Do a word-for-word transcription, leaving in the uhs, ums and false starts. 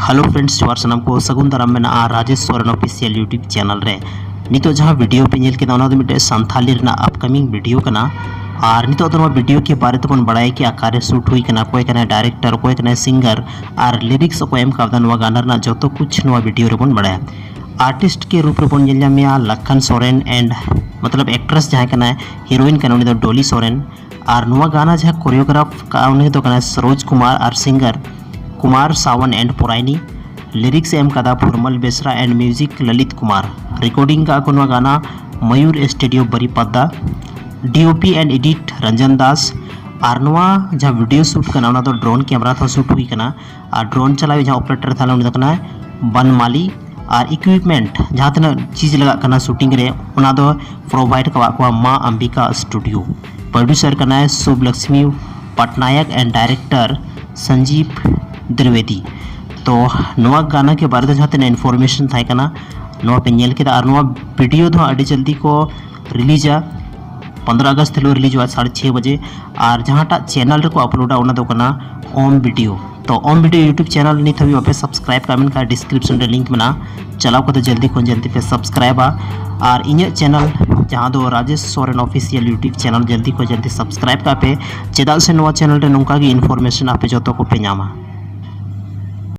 Hello friends, ᱡᱚᱦᱟᱨ ᱥᱟᱱᱟᱢ ᱠᱚ, ᱥᱟᱹᱜᱩᱱ ᱫᱟᱨᱟᱢ ᱢᱮᱱᱟᱜᱼᱟ Rajesh Soren official YouTube channel ᱨᱮ᱾ ᱱᱤᱛᱚᱜ ᱡᱟᱦᱟᱸ ᱵᱷᱤᱰᱤᱭᱳ ᱯᱮ ᱧᱮᱞ ᱠᱮᱫᱟ, ᱚᱱᱟ ᱫᱚ ᱢᱤᱫᱴᱮᱱ ᱥᱟᱱᱛᱷᱟᱞᱤ ᱨᱮᱱᱟᱜ ᱟᱯᱠᱟᱢᱤᱝ ᱵᱷᱤᱰᱤᱭᱳ ᱠᱟᱱᱟ᱾ ᱟᱨ ᱱᱤᱛᱚᱜ ᱫᱚ ᱱᱚᱣᱟ ᱵᱷᱤᱰᱤᱭᱳ ᱠᱮ ᱵᱟᱨᱮ ᱛᱮᱵᱚᱱ ᱵᱟᱲᱟᱭᱟ ᱠᱤ ᱚᱠᱟᱨᱮ ᱥᱩᱴ ᱦᱩᱭ ᱠᱟᱱᱟ, ᱚᱠᱚᱭ ᱠᱟᱱᱟᱭ ᱰᱟᱭᱨᱮᱠᱴᱚᱨ, ᱚᱠᱚᱭ ᱠᱟᱱᱟᱭ ᱥᱤᱝᱜᱟᱨ, ᱟᱨ ᱞᱤᱨᱤᱠᱥ ᱚᱠᱚᱭ ᱮᱢ ᱠᱟᱣᱫᱟ, ᱱᱚᱣᱟ ᱜᱟᱱᱟ ᱨᱮᱱᱟᱜ ᱡᱚᱛᱚ ᱠᱩᱪᱷ ᱱᱚᱣᱟ ᱵᱷᱤᱰᱤᱭᱳ ᱨᱮᱵᱚᱱ ᱵᱟᱲᱟᱭᱟ᱾ ᱟᱨᱴᱤᱥᱴ ᱠᱮ ᱨᱩᱯ ᱨᱮᱵᱚᱱ ᱧᱮᱞ ᱧᱟᱢᱮᱭᱟ ᱞᱟᱠᱷᱟᱱ ᱥᱚᱨᱮᱱ and ᱢᱚᱛᱞᱚᱵ ᱮᱠᱴᱨᱮᱥ ᱡᱟᱦᱟᱸᱭ ᱠᱟᱱᱟᱭ, ᱦᱤᱨᱳᱭᱤᱱ ᱠᱟᱱᱟ, ᱩᱱᱤ ᱫᱚ ᱰᱚᱞᱤ ᱥᱚᱨᱮᱱ᱾ ᱟᱨ ᱱᱚᱣᱟ ᱜᱟᱱᱟ ᱡᱟᱦᱟᱸ ᱠᱳᱨᱤᱭᱳᱜᱨᱟᱯᱷ ᱠᱟᱜᱼᱟ, ᱩᱱᱤ ᱫᱚ ᱠᱟᱱᱟᱭ ᱥᱚᱨᱳᱡᱽ ᱠᱩᱢᱟᱨ ᱟᱨ ᱥᱤᱝᱜᱟᱨ ᱠᱩᱢᱟᱨ ᱥᱟᱣᱟᱱ and ᱯᱚᱨᱟᱭᱱᱤ᱾ ᱞᱤᱨᱤᱠᱥ ᱮ ᱮᱢ ᱠᱟᱫᱟ Phurmal Besra and music Lalit Kumar. Recording ᱠᱟᱜᱼᱟ ᱠᱚ ᱱᱚᱣᱟ ᱜᱟᱱᱟ Mayur studio Baripada. DOP and edit Ranjan Das. ᱟᱨ ᱱᱚᱣᱟ ᱡᱟᱦᱟᱸ ᱵᱷᱤᱰᱤᱭᱳ ᱥᱩᱴ ᱠᱟᱱᱟ, ᱚᱱᱟ ᱫᱚ ᱰᱨᱳᱱ ᱠᱮᱢᱮᱨᱟ ᱛᱮᱦᱚᱸ ᱥᱩᱴ ᱦᱩᱭ ᱠᱟᱱᱟ᱾ ᱟᱨ ᱰᱨᱳᱱ ᱪᱟᱞᱟᱣᱤᱡ ᱡᱟᱦᱟᱸ ᱚᱯᱟᱨᱮᱴᱚᱨ ᱛᱟᱦᱮᱸ ᱞᱮᱱᱟ, ᱩᱱᱤ ᱫᱚ ᱠᱟᱱᱟᱭ ᱵᱟᱱᱢᱟᱞᱤ᱾ ᱟᱨ ᱤᱠᱩᱭᱤᱯᱢᱮᱱᱴ, ᱡᱟᱦᱟᱸ ᱛᱤᱱᱟᱹᱜ ᱪᱤᱡᱽ ᱞᱟᱜᱟᱜ ᱠᱟᱱᱟ ᱥᱩᱴᱤᱝ ᱨᱮ, ᱚᱱᱟ ᱫᱚ ᱯᱨᱳᱵᱷᱟᱭᱤᱰ ᱠᱟᱣᱟᱜ ᱠᱚᱣᱟ ᱢᱟ ᱟᱢᱵᱤᱠᱟ ᱥᱴᱩᱰᱤᱭᱳ᱾ ᱯᱨᱚᱰᱭᱩᱥᱟᱨ ᱠᱟᱱᱟᱭ ᱥᱩᱵᱽ ᱞᱚᱠᱥᱢᱤ ᱯᱟᱴᱱᱟᱭᱚᱠ and director ᱥᱚᱧᱡᱤᱵᱽ ᱫᱨᱤᱵᱮᱫᱤ᱾ ᱛᱚ ᱱᱚᱣᱟ ᱜᱟᱱᱟ ᱠᱮ ᱵᱟᱨᱮ ᱛᱮ ᱡᱟᱦᱟᱸ ᱛᱤᱱᱟᱹᱜ ᱤᱱᱯᱷᱚᱨᱢᱮᱥᱚᱱ ᱛᱟᱦᱮᱸ ᱠᱟᱱᱟ, ᱱᱚᱣᱟ ᱯᱮ ᱧᱮᱞ ᱠᱮᱫᱟ᱾ ᱟᱨ ᱱᱚᱣᱟ ᱵᱷᱤᱰᱤᱭᱳ ᱫᱚ ᱦᱟᱸᱜ ᱟᱹᱰᱤ ᱡᱚᱞᱫᱤ ᱠᱚ ᱨᱤᱞᱤᱡᱟ, ᱯᱚᱱᱫᱽᱨᱚ ᱟᱜᱚᱥᱴ ᱦᱤᱞᱳᱜ ᱨᱤᱞᱤᱡᱚᱜᱼᱟ ᱥᱟᱲᱮ ᱪᱷᱚᱭ ᱵᱟᱡᱮ᱾ ᱟᱨ ᱡᱟᱦᱟᱸᱴᱟᱜ ᱪᱮᱱᱮᱞ ᱨᱮᱠᱚ ᱟᱯᱞᱳᱰᱟ, ᱚᱱᱟ ᱫᱚ ᱠᱟᱱᱟ ᱚᱢ ᱵᱷᱤᱰᱤᱭᱳ᱾ ᱛᱚ ᱚᱢ ᱵᱷᱤᱰᱤᱭᱳ YouTube ᱪᱮᱱᱮᱞ ᱱᱤᱛ ᱦᱟᱹᱵᱤᱡ ᱵᱟᱯᱮ ᱥᱟᱵᱥᱠᱨᱟᱭᱤᱵ ᱠᱟᱜ, ᱢᱮᱱᱠᱷᱟᱱ ᱰᱤᱥᱠᱨᱤᱯᱥᱚᱱ ᱨᱮ ᱞᱤᱝᱠ ᱢᱮᱱᱟᱜᱼᱟ, ᱪᱟᱞᱟᱣ ᱠᱟᱛᱮ ᱡᱚᱞᱫᱤ ᱠᱷᱚᱱ ᱡᱚᱞᱫᱤ ᱯᱮ ᱥᱟᱵᱥᱠᱨᱟᱭᱤᱵᱟ᱾ ᱟᱨ ᱤᱧᱟᱹᱜ ᱪᱮᱱᱮᱞ ᱡᱟᱦᱟᱸ ᱫᱚ Rajesh Soren official YouTube channel, ᱡᱚᱞᱫᱤ ᱠᱷᱚᱱ ᱡᱚᱞᱫᱤ ᱥᱟᱵᱥᱠᱨᱟᱭᱤᱵ ᱠᱟᱜ ᱯᱮ, ᱪᱮᱫᱟᱜ ᱥᱮ ᱱᱚᱣᱟ ᱪᱮᱱᱮᱞ ᱨᱮ ᱱᱚᱝᱠᱟ ᱜᱮ ᱤᱱᱯᱷᱚᱨᱢᱮᱥᱚᱱ ᱟᱯᱮ ᱡᱚᱛᱚ ᱠᱚᱯᱮ ᱧᱟᱢᱟ᱾